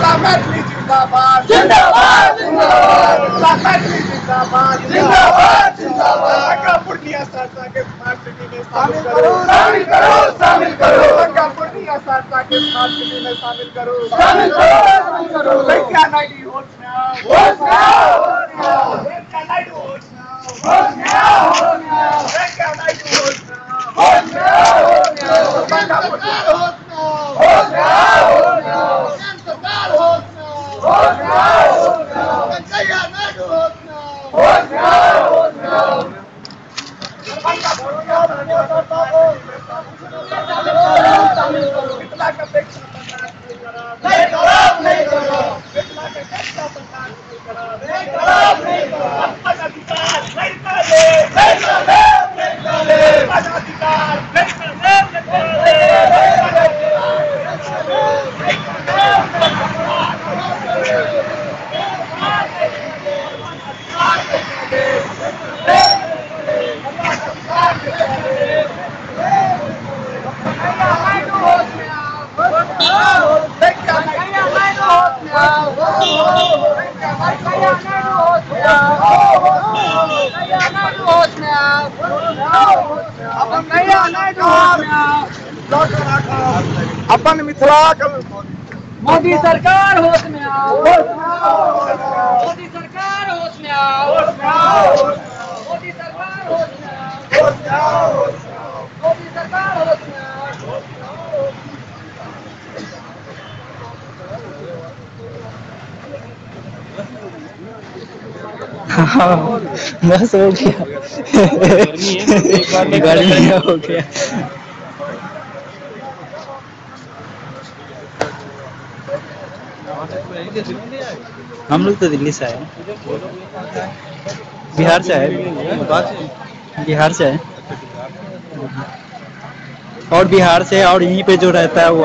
मिथिला मैथिली जिंदाबाद जिंदाबाद जिंदाबाद। मिथिला मैथिली जिंदाबाद जिंदाबाद जिंदाबाद। गंगा पूर्णिया सहरसा के स्मार्ट सिटी में शामिल करो शामिल करो शामिल करो। गंगा पूर्णिया सहरसा के स्मार्ट सिटी में शामिल करो शामिल करो शामिल करो। वेंकैया नायडू होश में आओ होश में आओ वेंकैया नायडू होश में आओ होश में आओ वेंकैया नायडू होश में आओ होश में आओ गंगा पूर्णिया होश में आओ होश में आओ सरकार होश में आओ होश में आओ वेंकैया नायडू होश में आओ होश में आओ होश में आओ। मिथिला का पेक्षा बर्दाश्त नहीं करा नहीं करा नहीं करा। मिथिला का पेक्षा बर्दाश्त नहीं करा नहीं करा नहीं करा। अपन अधिकार नहीं करे नहीं करे नहीं करे। अपन अधिकार नहीं करे नहीं करे। अपन मिथिला मोदी सरकार होश में आओ, मोदी सरकार होश में आओ, मोदी सरकार होश में आओ, मोदी सरकार होश में आओ। हाँ बस हो गया, गर्मी हो गया। हम लोग तो दिल्ली से आए, बिहार से आए, बिहार से आए और बिहार से और यहीं पे जो रहता है वो